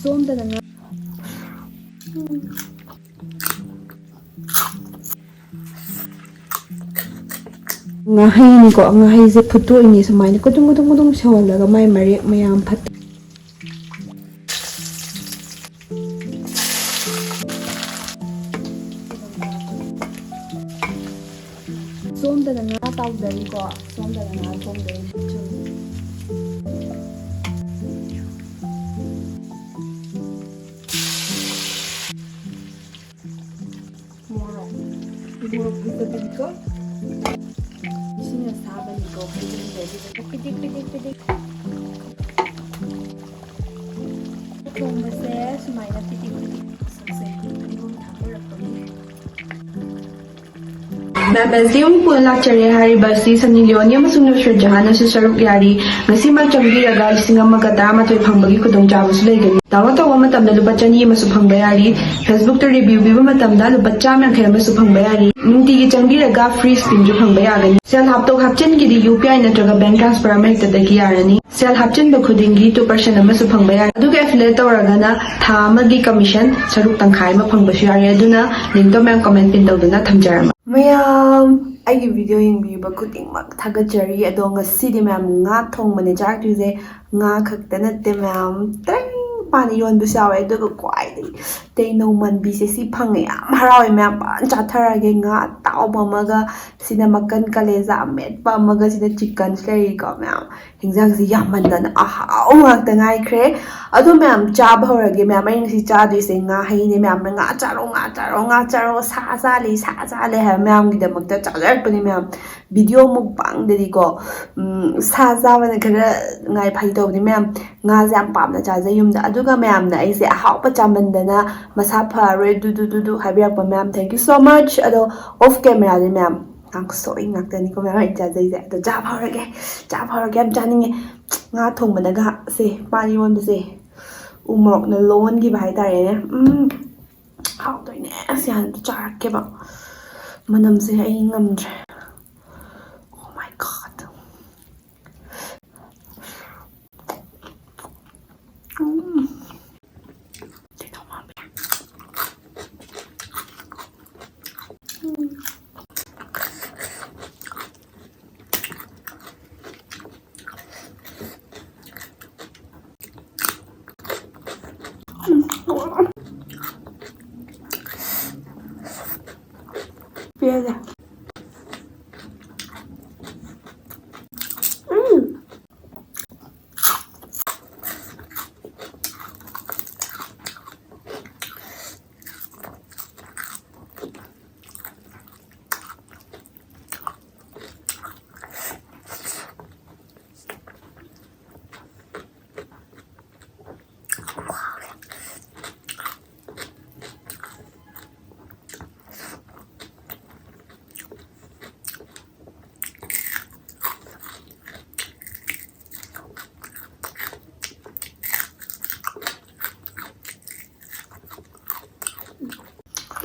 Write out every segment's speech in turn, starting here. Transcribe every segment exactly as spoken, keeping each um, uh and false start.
ꯁꯣꯝꯗꯅ ꯉꯥ ꯉꯥꯍꯩꯅꯤꯀꯣ, ꯉꯥꯍꯩꯁꯦ ꯐꯨꯠꯇꯣꯛꯏꯅꯤ ꯁꯨꯃꯥꯏꯅ ꯀꯨꯗꯨꯝ ꯀꯨꯗꯨꯝ ꯀꯨꯗꯨꯝ ꯁꯧꯍꯜꯂꯒ ꯃꯥꯏ ꯃꯔꯦꯛ ꯃꯌꯥꯝ ꯐꯠ ꯁꯣꯝꯗꯅ ꯉꯥ ꯇꯥꯎꯖꯔꯤꯀꯣ, ꯁꯣꯝꯗꯅ ꯉꯥ ꯊꯣꯡꯖꯔꯤ꯫ ꯃꯣꯔꯣꯛ, ꯃꯣꯔꯣꯛ ꯐꯨꯠꯄꯗꯤꯀꯣ, ꯏꯁꯤꯡ ꯑꯁꯥꯕꯅꯤꯀꯣ ꯐꯨꯠꯂꯤꯁꯦ꯫ ꯑꯗꯨꯒ ꯄꯤꯗꯤꯛ ꯄꯤꯗꯤꯛ ꯄꯤꯗꯤꯛ ꯊꯣꯡꯕꯁꯦ ꯁꯨꯃꯥꯏꯅ ꯄꯤꯗꯤꯛ ꯄꯤꯗꯤꯛ ꯁꯛꯁꯦ ꯃꯔꯨꯝ ꯊꯥꯗꯔꯛꯄꯒꯤ꯫ ꯃꯦꯝ ꯑꯦꯁ ꯗꯤ ꯑꯃꯨꯛ ꯄꯨꯟꯅ ꯂꯥꯛꯆꯔꯦ꯫ ꯍꯥꯏꯔꯤꯕ ꯑꯁꯤ ꯁꯟꯅꯤ ꯂꯤꯑꯣꯅꯤ ꯑꯃꯁꯨꯡ ꯅꯨꯁꯔꯠ ꯖꯍꯥꯟꯅꯁꯨ ꯁꯔꯨꯛ ꯌꯥꯔꯤ꯫ ꯉꯁꯤꯃꯛ ꯆꯪꯕꯤꯔꯒ ꯂꯤꯁꯤꯡ ꯑꯃꯒ ꯇꯔꯥꯃꯥꯊꯣꯏ ꯐꯪꯕꯒꯤ ꯈꯨꯗꯣꯡꯆꯥꯕꯁꯨ ꯂꯩꯒꯅꯤ꯫ ꯗꯥꯎꯟꯂꯣꯗ ꯇꯧꯕ ꯃꯇꯝꯗ ꯂꯨꯄꯥ ꯆꯅꯤ ꯑꯃꯁꯨ ꯐꯪꯕ ꯌꯥꯔꯤ꯫ ꯐꯦꯁꯕꯨꯛꯇ ꯔꯤꯚ꯭ꯌꯨ ꯄꯤꯕ ꯃꯇꯝꯗ ꯂꯨꯄꯥ ꯆꯥꯝꯃ ꯌꯥꯡꯈꯩ ꯑꯃꯁꯨ ꯐꯪꯕ ꯌꯥꯔꯤ꯫ ꯅꯨꯡꯇꯤꯒꯤ ꯆꯪꯕꯤꯔꯒ ꯐ꯭ꯔꯤ ꯁ꯭ꯄꯤꯟꯁꯨ ꯐꯪꯕ ꯌꯥꯒꯅꯤ꯫ ꯁꯦꯜ ꯍꯥꯞꯇꯣꯛ ꯍꯥꯞꯆꯤꯟꯒꯤꯗꯤ ꯌꯨ ꯄꯤ ꯑꯥꯏ ꯅꯠꯇ꯭ꯔꯒ ꯕꯦꯡꯛ ꯇ꯭ꯔꯥꯟꯁꯐꯔ ꯑꯃ ꯍꯦꯛꯇꯗꯒꯤ ꯌꯥꯔꯅꯤ꯫ ꯁꯦꯜ ꯍꯥꯞꯆꯤꯟꯕ ꯈꯨꯗꯤꯡꯒꯤ ꯇꯨ ꯄꯔꯁꯦꯟ ꯑꯃꯁꯨ ꯐꯪꯕ ꯌꯥꯔꯤ꯫ ꯑꯗꯨꯒ ꯑꯦꯐꯤꯂꯦꯠ ꯇꯧꯔꯒꯅ ꯊꯥ ꯑꯃꯒꯤ ꯀꯃꯤꯁꯟ ꯁꯔꯨꯛ ꯇꯪꯈꯥꯏ ꯑꯃ ꯐꯪꯕꯁꯨ ꯌꯥꯔꯤ꯫ ꯑꯗꯨꯅ ꯂꯤꯡꯛꯇꯣ ꯃꯌꯥꯝ ꯀꯃꯦꯟ ꯄꯤꯟ ꯇꯧꯗꯨꯅ ꯊꯝꯖꯔꯝꯃ꯫ ꯃꯌꯥꯝ ꯑꯩꯒꯤ ꯚꯤꯗꯤꯑꯣ ꯌꯦꯡꯕꯤꯕ ꯈꯨꯗꯤꯡꯃꯛ ꯊꯥꯒꯠꯆꯔꯤ꯫ ꯑꯗꯣ ꯉꯁꯤꯗꯤ ꯃꯌꯥꯝ ꯉꯥ ꯊꯣꯡꯕꯅꯦ ꯆꯥꯔꯛꯇꯣꯏꯁꯦ꯫ ꯉꯥ ꯈꯛꯇ ꯅꯠꯇꯦ ꯃꯌꯥꯝ, ꯇ꯭ꯔꯦꯡ ꯄꯥꯟ ꯏꯔꯣꯟꯕꯁꯨ ꯌꯥꯎꯋꯦ꯫ ꯑꯗꯨꯒ ꯈ꯭ꯋꯥꯏꯗꯒꯤ ꯇꯦꯡꯅꯧ ꯃꯟꯕꯤꯁꯦ ꯁꯤ ꯐꯪꯉꯦ, ꯌꯥꯝ ꯍꯔꯥꯎꯋꯦ ꯃꯌꯥꯝ, ꯐꯖꯅ ꯆꯥꯊꯔꯒꯦ꯫ ꯉꯥ ꯑꯇꯥꯎꯕ ꯑꯃꯒ, ꯁꯤꯅ ꯃꯀꯟ ꯀꯂꯦꯖꯥ ꯑꯃꯦꯠꯄ ꯑꯃꯒ, ꯁꯤꯅ ꯆꯤꯛꯀꯟꯁꯨ ꯂꯩꯔꯤꯀꯣ ꯃꯌꯥꯝ꯫ ꯍꯤꯟꯖꯥꯡꯁꯤ ꯌꯥꯝꯃꯟꯗꯅ ꯑꯍꯥꯎ ꯉꯥꯛꯇ ꯉꯥꯏꯈ꯭ꯔꯦ꯫ ꯑꯗꯣ ꯃꯌꯥꯝ ꯆꯥꯕ ꯍꯧꯔꯒꯦ꯫ ꯃꯌꯥꯝ ꯑꯩ ꯉꯁꯤ ꯆꯥꯗꯣꯏꯁꯦ ꯉꯥꯍꯩꯅꯦ꯫ ꯃꯌꯥꯝꯅ "ꯉꯥ ꯆꯥꯔꯣ, ꯉꯥ ꯆꯥꯔꯣ, ꯉꯥ ꯆꯥꯔꯣ, ꯁꯥ ꯆꯥꯂꯦ, ꯁꯥ ꯆꯥꯂꯦ" ꯍꯥꯏꯕ ꯃꯌꯥꯝꯒꯤꯗꯃꯛꯇ ꯆꯥꯖꯔꯛꯄꯅꯦ ꯃꯌꯥꯝ꯫ ꯚꯤꯗꯤꯑꯣ ꯃꯨꯛꯕꯥꯡꯗꯗꯤꯀꯣ, ꯎꯝ, ꯁꯥ ꯆꯥꯕꯅ ꯈꯔ ꯉꯥꯏ ꯐꯩ ꯇꯧꯕꯅꯤ ꯃꯌꯥꯝ꯫ ꯉꯥꯁꯦ ꯌꯥꯝ ꯄꯥꯝꯅ ꯆꯥꯖꯩ ꯌꯨꯝꯗ꯫ ꯑꯗꯨꯒ ꯃꯌꯥꯝꯅ ꯑꯩꯁꯦ ꯑꯍꯥꯎꯕ ꯆꯥꯃꯟꯗꯅ ꯃꯁꯥ ꯐꯔꯔꯣꯏ ꯗꯨ ꯗꯨ ꯗꯨ ꯗꯨ ꯍꯥꯏꯕꯤꯔꯛꯄ ꯃꯌꯥꯝ, thank you so much꯫ ꯑꯗꯣ ꯑꯣꯐ ꯀꯦꯃꯦꯔꯥꯗꯤ ꯃꯌꯥꯝ ꯉꯥꯡꯁꯣꯏ ꯉꯥꯛꯇꯅꯤꯀꯣ ꯃꯌꯥꯝ ꯑꯩ ꯆꯥꯖꯩꯁꯦ꯫ ꯑꯗꯣ ꯆꯥꯕ ꯍꯧꯔꯒꯦ, ꯆꯥꯕ ꯍꯧꯔꯒꯦ꯫ ꯌꯥꯝ ꯆꯥꯅꯤꯡꯉꯦ ꯉꯥ ꯊꯣꯡꯕꯗꯒ ꯁꯦ ꯄꯥꯟ ꯏꯔꯣꯟꯕꯁꯦ ꯎ ꯃꯣꯔꯣꯛꯅ ꯂꯣꯟꯈꯤꯕ ꯍꯥꯏꯇꯥꯔꯦꯅꯦ꯫ ꯎꯝ, ꯍꯥꯎꯗꯣꯏꯅꯦ꯫ ꯑꯁ, ꯌꯥꯝꯅ ꯆꯥꯔꯛꯀꯦꯕ꯫ ꯃꯅꯝꯁꯦ ꯑꯩ ꯉꯝꯗ꯭ꯔꯦ꯫ Oh my God꯫ ꯄꯦꯜꯂꯦ꯫ ꯎꯝ꯫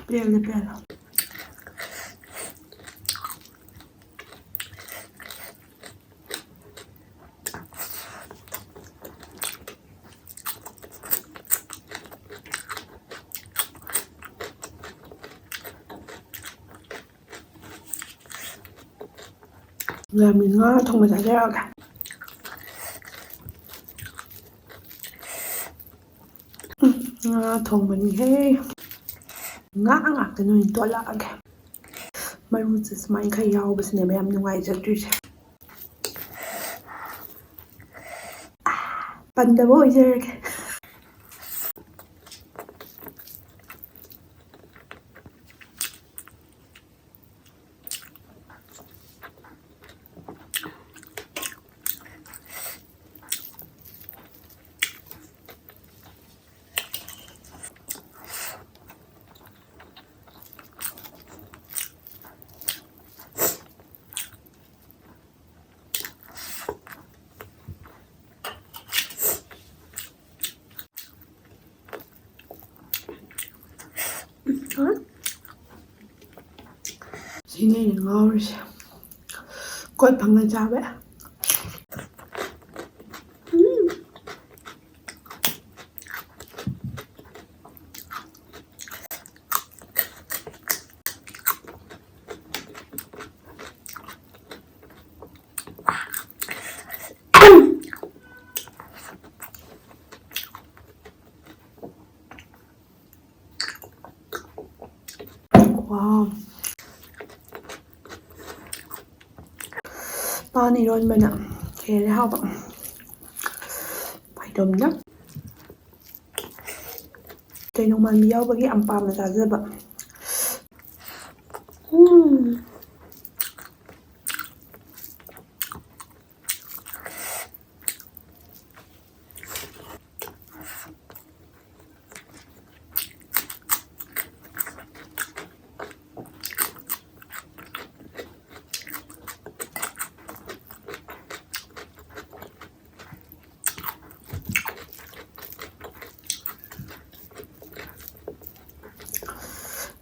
ꯄꯦꯜꯂꯦ, ꯄꯦꯜꯂꯦ꯫ ꯉꯥ ꯊꯣꯡꯕ ꯆꯥꯖꯔꯛꯑꯒꯦ꯫ ꯎꯝ, ꯉꯥ ꯊꯣꯡꯕꯅꯤꯍꯦ꯫ ꯉꯥ ꯉꯥꯛꯇ ꯅꯣꯏ ꯇꯣꯠꯂꯛꯑꯒꯦ꯫ ꯃꯔꯨꯁꯦ ꯁꯨꯃꯥꯏꯅ ꯈꯔ ꯌꯥꯎꯕꯁꯤꯅꯦꯕ ꯌꯥꯝ ꯅꯨꯡꯉꯥꯏꯖꯗ꯭ꯔꯤꯁꯦ꯫ ꯄꯟꯗꯕ ꯑꯣꯏꯖꯔꯒꯦ꯫ ꯁꯤꯅꯦ ꯑꯩꯅ ꯉꯥꯎꯔꯤꯁꯦ꯫ ꯀꯣꯏ ꯐꯪꯉ ꯆꯥꯕ꯫ ꯎꯝ꯫ Wow. ꯏꯔꯣꯟꯕꯅ ꯍꯦꯜꯂꯦ ꯍꯥꯎꯕ꯫ ꯐꯩꯗꯣꯝꯅ ꯀꯩꯅꯣ ꯃꯥꯟꯕꯤ ꯌꯥꯎꯕꯒꯤ ꯌꯥꯝ ꯄꯥꯝꯅ ꯆꯥꯖꯕ꯫ ꯎꯝ꯫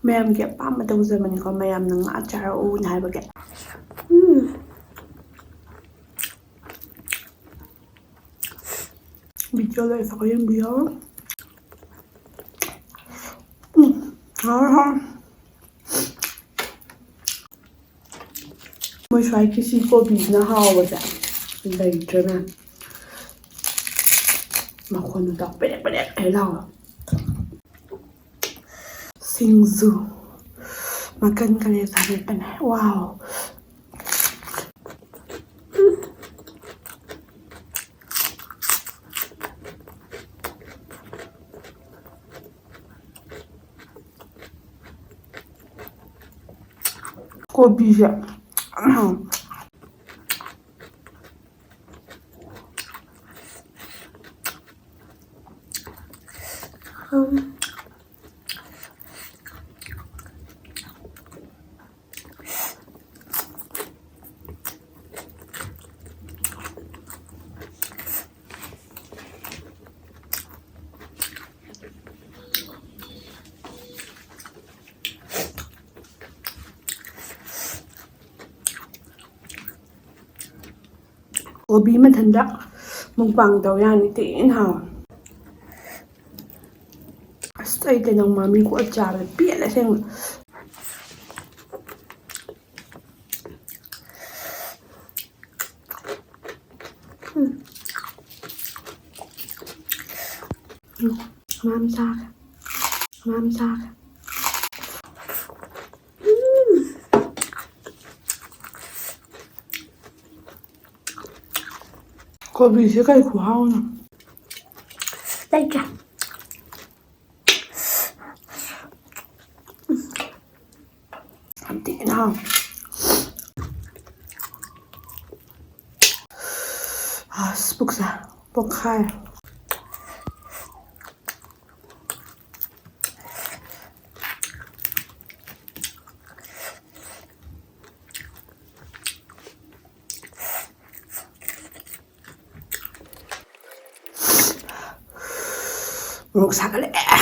ꯃꯌꯥꯝꯒꯤ ꯑꯄꯥꯝꯕ ꯇꯧꯖꯕꯅꯤꯀꯣ, ꯃꯌꯥꯝꯅ ꯉꯥ ꯆꯥꯔꯛꯎꯅ ꯍꯥꯏꯕꯒꯤ꯫ ꯎꯝ꯫ ꯚꯤꯗꯤꯑꯣ ꯂꯣꯏꯐꯥꯎ ꯌꯦꯡꯕꯤꯌꯣ꯫ ꯎꯝ, ꯍꯥꯎꯔꯦ, ꯍꯥꯎꯔꯦ꯫ ꯃꯣꯏ ꯁ꯭ꯋꯥꯏꯒꯤ ꯁꯤ ꯀꯣꯕꯤꯁꯤꯅ ꯍꯥꯎꯕꯁꯦ ꯂꯩꯇ꯭ꯔꯦꯅꯦ꯫ ꯃꯈꯣꯟꯗꯣ ꯇꯥꯎ, ꯄꯦꯔꯦꯛ ꯄꯦꯔꯦꯛ ꯍꯥꯏ ꯂꯥꯎꯕ꯫ ꯁꯤꯡꯖꯨ ꯃꯀꯟ ꯀꯂꯦꯖꯥ ꯃꯦꯠꯄꯅꯦ꯫ ꯋꯥꯎ꯫ ꯀꯣꯕꯤꯁꯦ ꯌꯥꯝ ꯍꯥꯎ꯫ ꯀꯣꯕꯤ ꯃꯊꯟꯗ ꯃꯨꯛꯕꯥꯡ ꯇꯧ ꯌꯥꯅꯤ, ꯊꯤꯅ ꯍꯥꯎꯋꯦ꯫ ꯑꯁ, ꯑꯩ ꯇꯦꯅꯧ ꯃꯃꯤ ꯀꯣꯠ ꯆꯥꯕ ꯄꯦꯜꯂꯦ ꯑꯁꯦꯡꯕ꯫ ꯎꯝ꯫ ꯎꯝ꯫ ꯃꯌꯥꯝ ꯆꯥꯒꯦ꯫ ꯃꯌꯥꯝ ꯆꯥꯒꯦ꯫ ꯎꯝ꯫ ꯀꯣꯕꯤꯁꯦ ꯀꯩ ꯈꯨꯍꯥꯎꯅꯣ? ꯂꯩꯇ꯭ꯔꯦ꯫ ꯌꯥꯝ ꯊꯤꯅ ꯍꯥꯎ꯫ ꯑꯁ, ꯄꯨꯛꯁꯦ ꯄꯣꯛꯈꯥꯏꯔꯦ꯫ ꯃꯣꯔꯣꯛ ꯁꯥꯒꯠꯂꯛꯑꯦ꯫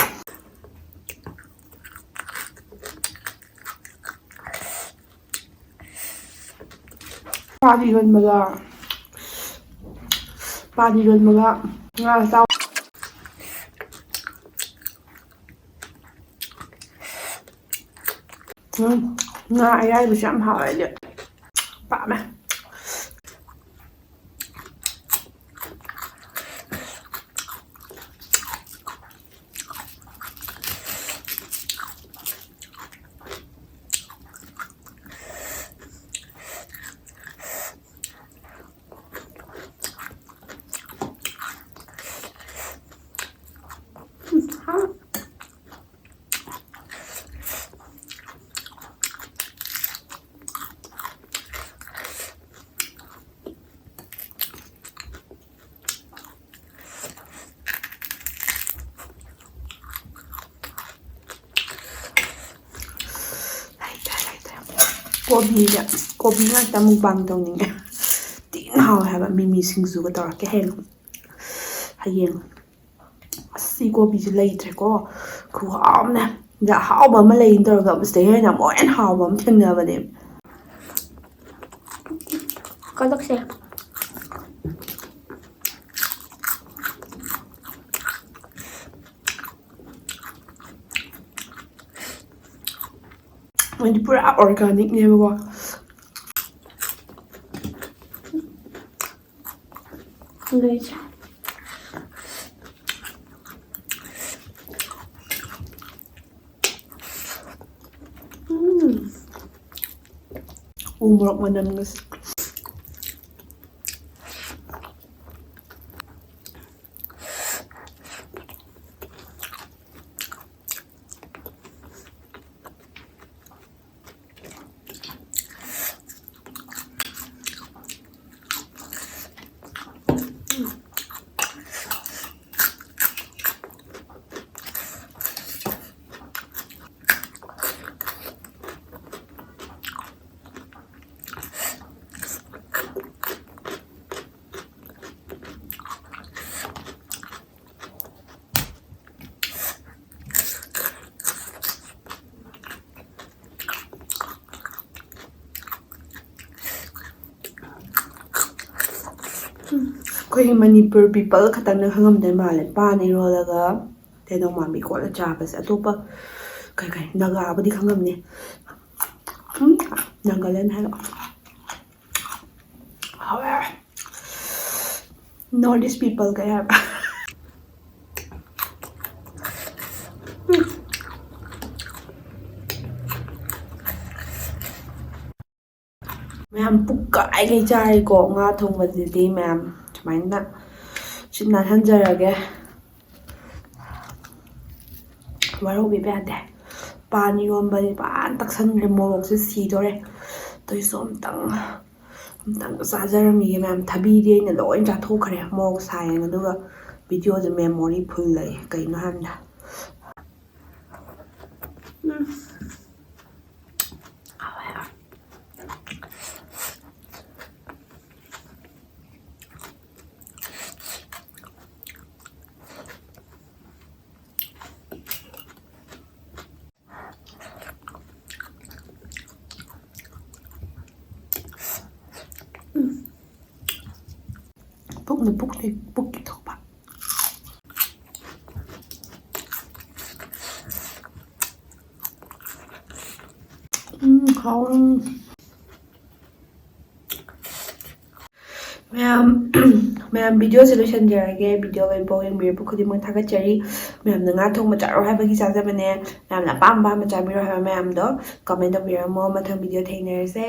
ꯄꯥꯟ ꯏꯔꯣꯟꯕꯒ, ꯄꯥꯟ ꯏꯔꯣꯟꯕꯒ ꯉꯥ ꯇꯥꯎ-, ꯎꯝ, ꯉꯥ ꯑꯌꯥꯏꯕꯁꯨ ꯌꯥꯝ ꯍꯥꯎꯋꯦ ꯑꯩꯗꯤ꯫ ꯄꯥꯝꯃꯦ꯫ ꯂꯩꯇ꯭ꯔꯦ, ꯂꯩꯇ꯭ꯔꯦ꯫ ꯀꯣꯕꯤꯁꯦ, ꯀꯣꯕꯤ ꯉꯥꯛꯇ mukbang ꯇꯧꯅꯤꯡꯉꯦ꯫ ꯊꯤꯅ ꯍꯥꯎꯋꯦ ꯍꯥꯏꯕ, ꯃꯤꯃꯤ ꯁꯤꯡꯖꯨꯒ ꯇꯧꯔꯛꯀꯦ ꯍꯌꯦꯡ꯫ ꯍꯌꯦꯡ꯫ ꯑꯁ, ꯁꯤ ꯀꯣꯕꯤꯁꯦ ꯂꯩꯇ꯭ꯔꯦꯀꯣ꯫ ꯈꯨꯍꯥꯎ ꯑꯃꯅꯦ꯫ ꯁꯤꯗ ꯑꯍꯥꯎꯕ ꯑꯃ ꯂꯩꯅ ꯇꯧꯔꯒ ꯁꯤꯗꯩ ꯍꯦꯟꯅ ꯑꯃꯨꯛ ꯍꯦꯟꯅ ꯍꯥꯎꯕ ꯑꯃ ꯊꯦꯡꯅꯕꯅꯦ꯫ ꯀꯂꯛꯁꯦ꯫ ꯃꯣꯏꯗꯤ ꯄꯨꯔꯥ organicꯅꯦꯕꯀꯣ꯫ ꯂꯩꯁꯦ꯫ ꯎꯝ꯫ ꯎ ꯃꯣꯔꯣꯛ ꯃꯅꯝꯒꯁꯦ꯫ ꯑꯩꯈꯣꯏꯒꯤ ꯃꯅꯤꯄꯨꯔ people ꯈꯛꯇꯪꯅ ꯈꯪꯉꯝꯗꯣꯏ ꯃꯥꯜꯂꯦ, ꯄꯥꯟ ꯏꯔꯣꯜꯂꯒ ꯇꯦꯅꯧ ꯃꯥꯟꯕꯤ ꯀꯣꯠꯂ ꯆꯥꯕꯁꯦ꯫ ꯑꯇꯣꯞꯄ ꯀꯩ ꯀꯩ ꯅꯥꯒꯥꯕꯨꯗꯤ ꯈꯪꯉꯝꯅꯤ꯫ ꯎꯝ, ꯅꯥꯒꯥꯂꯦꯟ ꯍꯥꯏꯔꯣ꯫ ꯍꯥꯎꯋꯦ꯫ North East people ꯀꯩ ꯍꯥꯏꯕ꯫ ꯎꯝ꯫ ꯃꯌꯥꯝ ꯄꯨꯛ ꯀꯥꯏꯒꯩ ꯆꯥꯔꯦꯀꯣ꯫ ꯉꯥ ꯊꯣꯡꯕꯁꯤꯗꯤ ꯃꯌꯥꯝ ꯁꯨꯃꯥꯏꯅ ꯁꯤꯠ ꯅꯥꯜꯍꯟꯖꯔꯒꯦ꯫ ꯋꯥꯔꯧꯕꯤꯕ ꯌꯥꯗꯦ꯫ ꯄꯥꯟ ꯏꯔꯣꯝꯕꯗꯤ ꯐꯖꯅ ꯇꯛꯁꯟꯈ꯭ꯔꯦ꯫ ꯃꯣꯔꯣꯛꯁꯦ ꯁꯤꯗꯣꯔꯦ꯫ ꯑꯗꯨꯏꯁꯨ ꯑꯝꯇꯪ, ꯑꯝꯇꯪ ꯆꯥꯖꯔꯝꯃꯤꯒꯦ ꯃꯌꯥꯝ꯫ ꯊꯕꯤꯗꯤ ꯑꯩꯅ ꯂꯣꯏ ꯆꯥꯊꯣꯛꯈ꯭ꯔꯦ ꯃꯣꯔꯣꯛ ꯁꯥꯏꯌꯦꯅ꯫ ꯑꯗꯨꯒ videoꯁꯦ memory full ꯂꯩ꯫ ꯀꯩꯅꯣ ꯍꯥꯏꯕꯗ ꯎꯝ꯫ ꯍꯥꯎꯋꯦ꯫ ꯎꯝ꯫ ꯄꯨꯛꯅ ꯄꯨꯛꯅ ꯄꯨꯛꯀꯤ ꯊꯣꯛꯄ꯫ ꯎꯝ, ꯍꯥꯎꯔꯝ꯫ ꯃꯌꯥꯝ, ꯃꯌꯥꯝ videoꯁꯦ ꯂꯣꯏꯁꯤꯟꯖꯔꯒꯦ꯫ Video ꯂꯣꯏꯐꯥꯎ ꯌꯦꯡꯕꯤꯔꯛꯄ ꯈꯨꯗꯤꯡꯃꯛ ꯊꯥꯒꯠꯆꯔꯤ꯫ ꯃꯌꯥꯝꯅ ꯉꯥ ꯊꯣꯡꯕ ꯆꯥꯔꯣ ꯍꯥꯏꯕꯒꯤ ꯆꯥꯖꯕꯅꯦ꯫ ꯃꯌꯥꯝꯅ ꯑꯄꯥꯝ ꯑꯄꯥꯝꯕ ꯆꯥꯕꯤꯔꯣ ꯍꯥꯏꯕ ꯃꯌꯥꯝꯗꯣ comment ꯇꯧꯕꯤꯔꯝꯃꯣ꯫ ꯃꯊꯪ video ꯊꯦꯡꯅꯔꯁꯦ꯫